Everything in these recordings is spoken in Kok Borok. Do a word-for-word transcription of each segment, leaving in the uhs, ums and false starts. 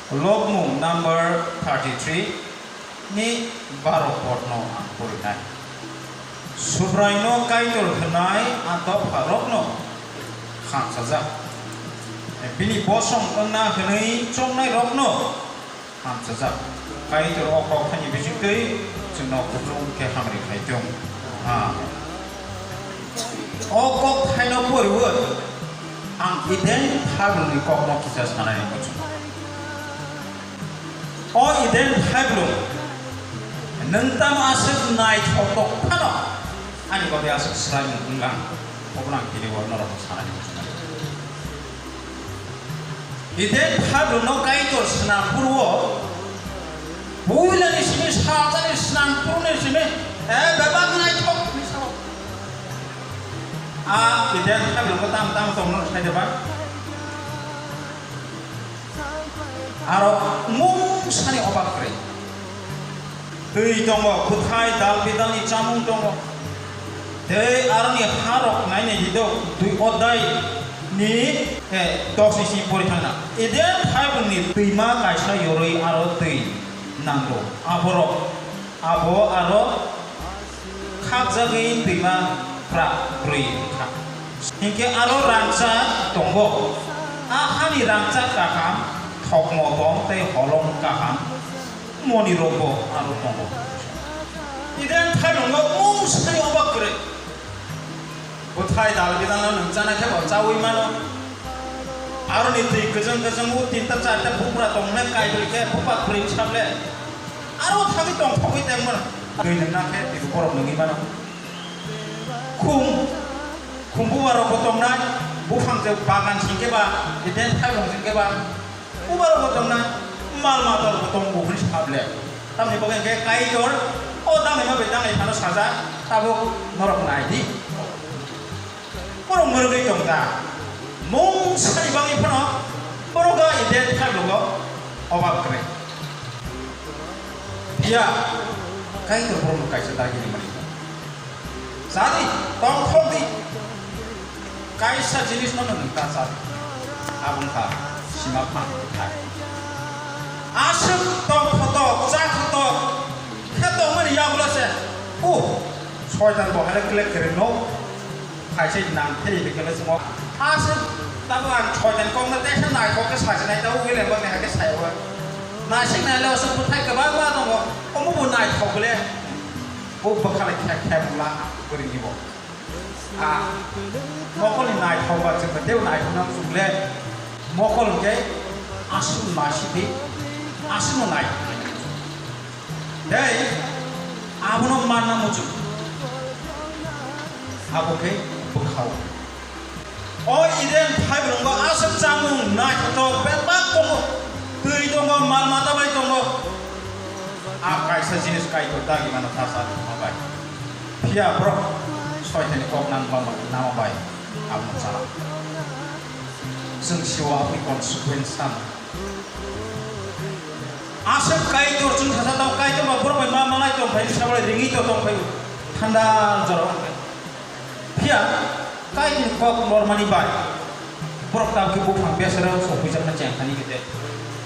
Lobmung number thirty-three ni baro podno ang porinai. Subraino Kaitor hwnai a dopharokno hamsajak. Bini bosong wngna hwnwi chongnairokno hamsajak. Kaitor o kok thani bisingtwi chwngno kuplung khe hamri khai thung. Amen. O kok thaino poriwi ang Eden phailungni kokno kisa sanani muchungo. O Eden phailung, nwng tamo aswk naithok tok phano ani bagwi aswk swraimung wnglang, obono ang tini o norokno sanani muchungo. Eden phailungno Kaitor swnam phuru o, puilani simi salsani swnam phuruni simi, eh, bebak naithok hinwi sao. A Eden phailungo tamo tamo tongno sai de ba? Aro mungsani obak kwrwi. Twi tongo, bwthai dal bidalni chamung tongo. Tei aroni harok nainai di do, dui odai ni, eh, dos ni simi pori thangna. Eden phailungni twima kaisa yorwi aro twi nango. Aborok, abo aro khakjagwi twima phra brwi wngkha. Hinkhe aro rangchak tongo. A hani rangchak kaham, thokmo tong tei holong kaham, moni rokbo aro tongo. Eden phailungo mungsani obak kwrwi. Bwthai dal bidalno nwng chana khe bo chaui mano. Aroni twi kwchwng kwchwng o tinta charta bupra tongnai kaibrwi khe bupha kwrwi sable. Aro thagwi tongthogwi tengmano. Twi nwngna khe twi borok nwngwi mano. Khum, khum bubarokbo tongnai, buphang je bagan singkhe ba, Eden phailung singkhe ba, bubarokbo tongnai, mal matarokbo tongo hwnwi sable. Tamni bagwi hwnkhe Kaitor o dangnai ma bai dangnai phano sajak, tabuk norok nai di. Borok mwrwgwi tong ta. Mungsani bagwi phano borok o Eden phailungo obak kwrwi. Phiya Kaitor borokno kaisa dagini mani. Chadi, tongthokdi. Kaisa jinisno nwng ta chadi. Abo wngkha sima phan bwthai. Aswk tongthotok, chathotok khe tongmani yagulo se. Uh, soitan bo hai kle kwrwngno. Kaisa nang theri bikele chungo. Aswk tamo ang soitan kokno teisa naithok khe sajinai tabo William bokni hai khe sayawa. Naisik naile aswk bwthai kwbangma tongo. Omo bo naithok le. Bo bwkha le khe khe bwla kwrwngni bo. A mokolni naithok ba chwngno tei naithok nang chwng le. Mokol hwnkhe aswk naisidi, aswkno naithok. Tei abono manna muchung. Abo khe bwkhao. O Eden phailungo aswk chamung naithothok bebak tongo. Twi tongo, mal mata bai tongo. A kaisa jinis Kaitor dagi mano sasa tongma bai. Phiya borok soitani kok nang bama nama bai abono chala. Chwng siwa aboni consequence san. Aswk Kaitor chwng sasa tong, Kaitor ba borok bai ma malai tong phai, sabai ringwi to tong phai, thanda jora wng phai. Phiya Kaitor kok lormani bai borok tabukhe buphang besero sokhuijakna chengthani khe de.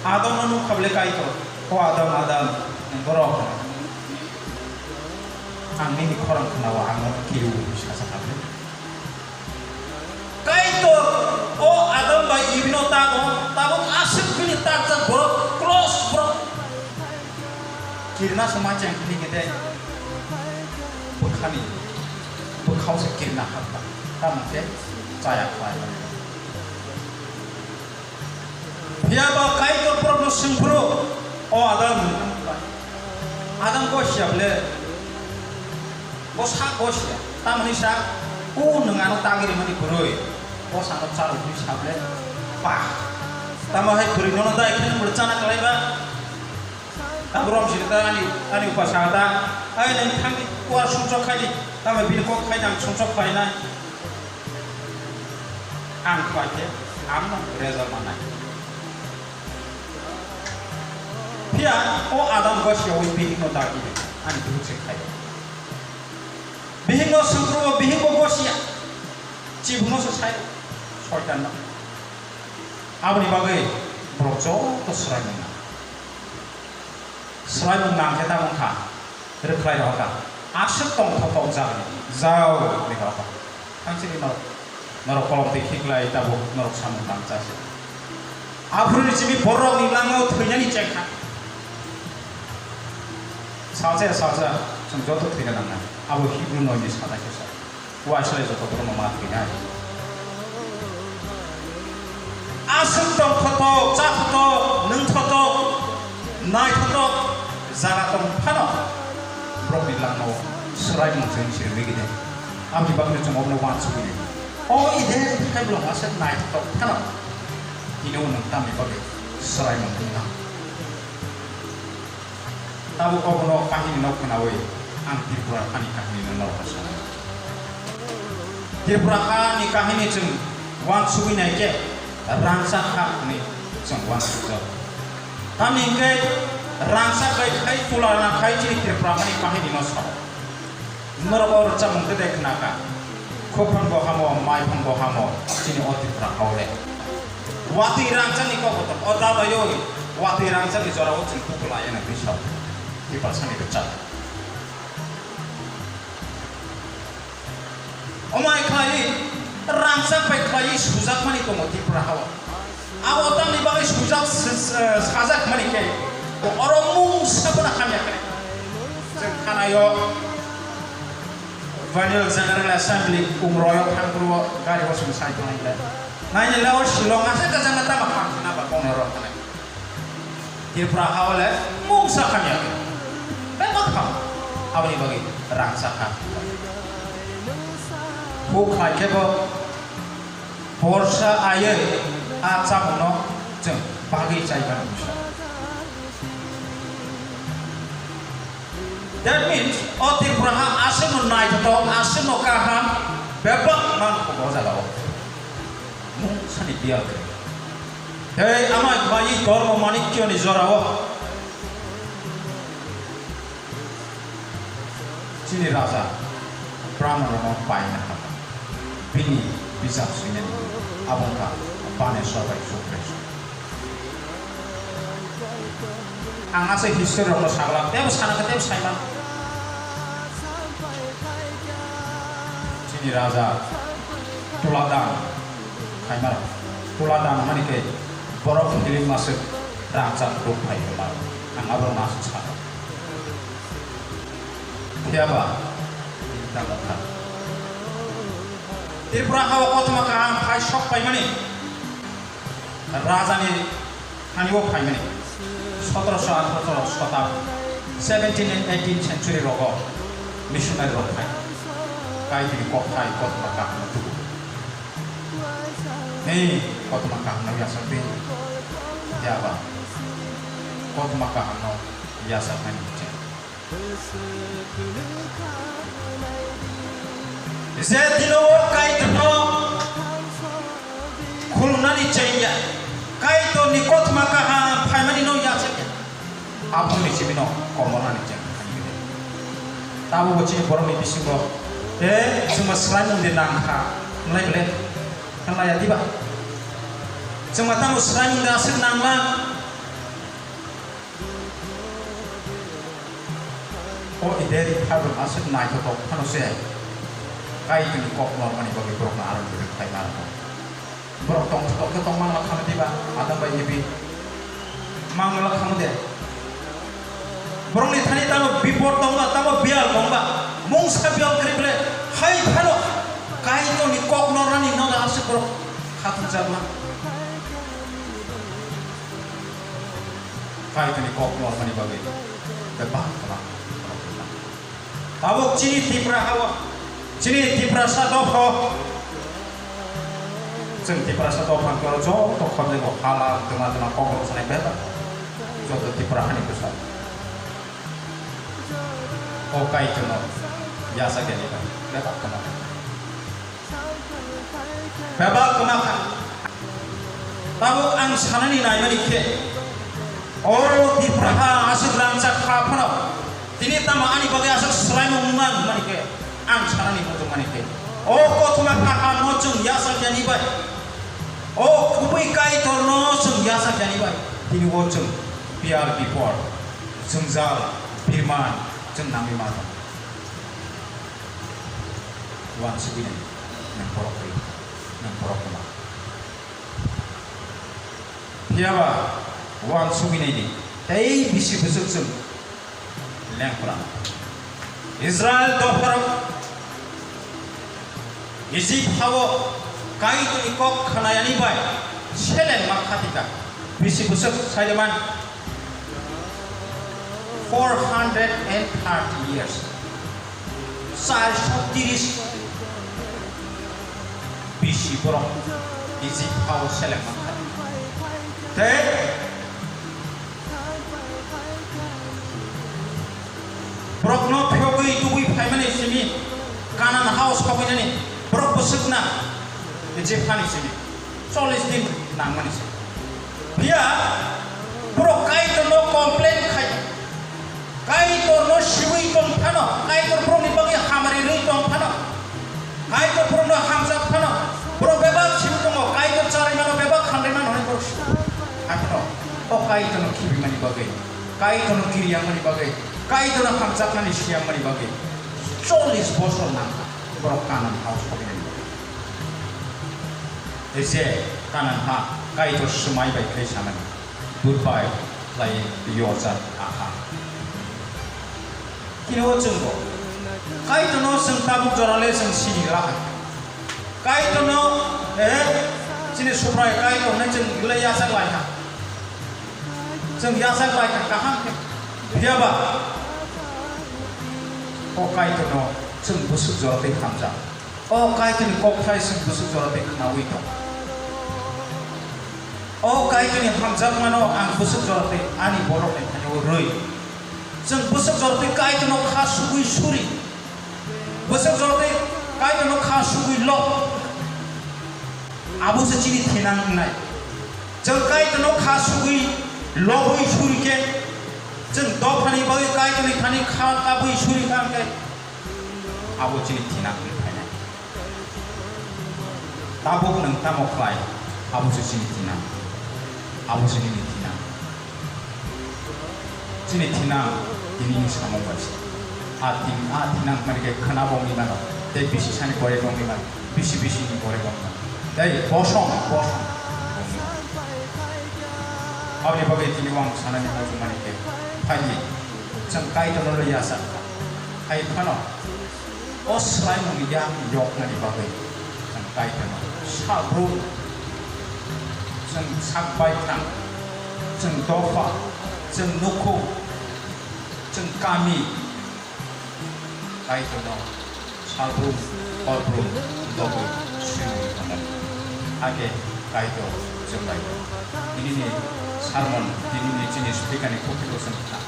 Adamno nuk kha bole Kaitor, "O Adam, Adam, nang borok?" Ang nini khorang khwnao, ang nono kiriui sasa kha bole. Kaitor o Adam bai Eve no tago, tabuk aswk bini takjak borok, close borok. Kirna se ma cheng phini khe tei bwkhani, bwkhao se kirna hakha, tamo khe chaya khlai. Phiya ba Kaitor borokno swng phuru, "O Adam, Adam gosiya ble?" Bo sak gosiya, tamoni sak, "O nwng ano tagwi rimani bwrwi, bo sano chalo hwnwi sa ble?" Ba, tamo hai bwrwi nono dai khe nwng bwrwi chana kwlai ba? Tabuk rom sini ta ani, ani upa sa ta, "Ai nwng thangdi, kuar sumsok khaidi, tamo bini kok khaidi ang sumsok khlainai." Ang khlai khe ang no result manai. Phiya o Adam gosiyaui bihikno dagi ani buhuk se khai. Bihikno swngkruo, bihikbo gosiya. Chibukno se sai soitanno. Aboni bagwi Borok joto swraimung nang. Swraimung nang khe tamo wngkha, rwkhlai rohorkha. Aswk tongthok tong jagani, jao hinwi rohorkha. Thangsini norok, norok kolom twi khiklai tabuk norok samung tang chasi. Aphuruni simi borokni langmao thwinani chengkha. Salsa ya salsa, chwng joto thwina nangnai. Abo Hibru noini sadaikhe sa. Uaisle joto borokno ma thwinai. Aswk tongthotok, chathotok, nwngthotok, naithotok jaga tong phano borokni langmao swraimung chwng sirwi gide. Aboni bagwino chwng obono uansugwi nai. O ide khe borok aswk naithotok phano tini o nwng tamni bagwi swraimung wng nang. Tabuk obono kahini no khwnawi ang Tripura hani kahini no norokno sanai. Tripura hani kahini chwng uansugwi nai khe rangchak ha hwnwi chwng uansukjak. Tamni hwnkhe rangchak bai khai tulana khai chini Tripura hani kahini no sao. Norok o rwchapmung tei tei khna kha. Khuphang bo hamo, maiphang bo hamo, chini o Tripura hao le. Watwi rangchakni kok kotor, o da bai o watwi rangchakni jora o chwng kuphula ya nang twi sao. Tiprasani rwchap. Omai khlai rangchak bai khlai sujakmani tongo Tripura hao. Abo tamni bagwi sujak s-, s-, sajak mani khe oro mungsa phano hamya khe. Chwng khanaio Annual General Assembly Umroio thangphuru gari o chwng sai tongo le. Naini le o Shillong ase kwchangma tamo hamjana ba kongni oro thanai. Tripura hao le mungsa hamya khe. Bebak ham. Aboni bagwi rangchak ha. Huk hai khe bo Borsa aiwi a chamungno chwng bagwi chai mano wngkha. That means, o Tripura ha aswkno naithotok, aswkno kaham, bebak mankho o jagao. Mungsani biyal kwrwi. Tei ama bai Dharma Manikyoni jorao. Chini raja Brahmanrokno paina hamya. Bini bijap swinani abo wngkha Baneswar bai Sukreswar. Ang aswk history rokno sagla, tebo sana khe tebo saimano. Chini raja Tuladan. Khaimaro. Tula dan mani khe borok hiring masuk rangchak ruk phai hwnma. Ang abo no aswk sakha. Phiya ba, tamo kha. Tripura ha o kothoma kaham phai sok paimani. Raja ni thani o phaimani. Sotoroso atharo shotab, seventeen and eighteen century rogo missionary rok phai. Kaitorni kok phai kothoma kaham tubu. Hei, kothoma kaham no yasakdi. Phiya ba, kothoma kaham no yasaknani bichar. Je dino o Kaitorno khulumnani chengya, Kaitorni kothoma kaham phaimani no yachakya. Aphuruni simi no komornani cheng. Tamo bo chini borokni bisingo, e, chwngma swlaimung de nang kha, hwnlai bole, hwnlai ya diba? Chwngma tamo swlaimung de aswk nangma? O Eden phaibung aswk naithotok phano se, Kaitorni kok normani bagwi borokno aron kwrwi khlai ma rwkha. Borok tongthok khe tong mangla kha diba? Adam bai Evi mangla kha de. Borokni thani tamo bipor tongba, tamo biyal tongba, mungsa biyal kwrwi ble hai phano Kaitorni kok normani noda aswk borok khatungjak ma. Kaitorni kok normani bagwi bebak kwbang. Tabuk chini Tripura ha-o, chini Tiprasa dopha. Chwng Tiprasa dopha khe oro joto khoroknwi bo hala twma twma kok rok sanai bebak. Joto Tripura hani bwsa. O Kaitorno yasa khe ni bebak kwma. Bebak kwma kha. Tabuk ang sanani naimani khe, o Tripura ha aswk rangchak kha phano, tini tamo ani bagwi aswk swlaimung wngma hwnmani khe, ang sanani muchungmani khe, o kothoma kaham no chwng yachak yani bai. O kubui Kaitorno chwng yachak yani bai, tini o chwng piyar bipor, jwngjal, birman chwng nangwi ma tong. Uansugwi nai, nwng borok ri, nwng borok kwma. Phiyaba uansugwi nai di, tei bisi bwswk chwng lengpra. Israel dopharok Egypt hao Kaitorni kok khwnayani bai seleng ma khatika. Bisi bwswk saireman four hundred and thirty years. Charso tiris bisi borok Egypt hao seleng ma khatika. Tei Borokno phiyogwi tubui phaimani simi Kanan hao sogwinani borok bwswkna Egypt hani simi chollish din nangmani se. Phiya borok Kaitorno complain khai, Kaitorno siwi tong phano, Kaitor borokni bagwi hamari rwi tong phano, Kaitor borokno hamjak phano, borok bebak simi tongo, Kaitor charaimano, bebak khamraimano hwnwi borok sio. Haphano o Kaitorno khibimani bagwi, Kaitorno kiriya wngmani bagwi, Kaitorno hamjaknani siyang wngmani bagwi chollish bosor nangkha borok Kanan hao sogwinani bagwi. Tei je Kanan ha Kaitor swmai bai khlai sanani, goodbye khlai yorjak aha. Kini o chwngbo Kaitorno chwng tabuk jorale chwng sini rwkha. Kaitorno, eh, chini Subrai Kaitorno chwng belai yachak laikha. Chwng yachak laikha kaham khe. Phiyaba o Kaitorno chwng bwswk jora tei hamjak. O Kaitorni kokthai chwng bwswk jora tei khnaui tong. O Kaitorni hamjakmano ang bwswk jora tei ani borokni thani o rwi. Chwng bwswk jora tei Kaitorno kha sugwi suri. Bwswk jora tei Kaitorno kha sugwi lo. Abo se chini thinang wngnai. Chwng Kaitorno kha sugwi lobwi suri khe, chwng dophani bagwi Kaitorni thani kha kabwi suri kha hwnkhe, abo chini thinang wngwi phainai. Tabuk nwng tamo khlai, abo se chini thinang, abo se nini thinang. Chini thinang, tinini samung bai se. A tin, a thinang hwnmani khe khwna bo wngwi mano, tei bisi sani pore bo wngwi mano, bisi bisi ni pore bo wngwi mano. Tei bosong, bosong bo wngwi mano. Aboni bagwi tini o ang sanani muchungmani khe, phaidi, chwng Kaitorno lwi yachak kha. Hai phano, O swlaimungni yak yoknani bagwi chwng Kaitorno salbrum, chwng sak baithang, chwng dopha, chwng nukhung, chwng kami Kaitorno salbrum, horbrum dogwi swimwi tongo. Hakhe Kaitor chwng bai tinini sermon, tinini chini speaker ni khopikgo chwng khna.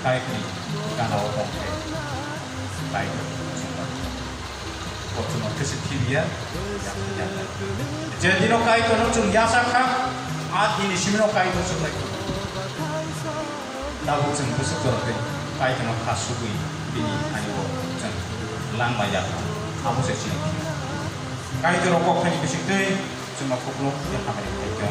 Kaitorni gana o tong khe Kaitor chwng bai. Kochuno khe se philia, ya, ya. Je dino Kaitorno chwng yachak kha, a dini simino Kaitor chwng lai kha. Tabuk chwng bwswk jora tei Kaitorno kha sugwi bini thani o chwng langma ya kha. Abo se chini thani. Kaitor o kok thani bising twi chwngno khukno tei hamari khai khe.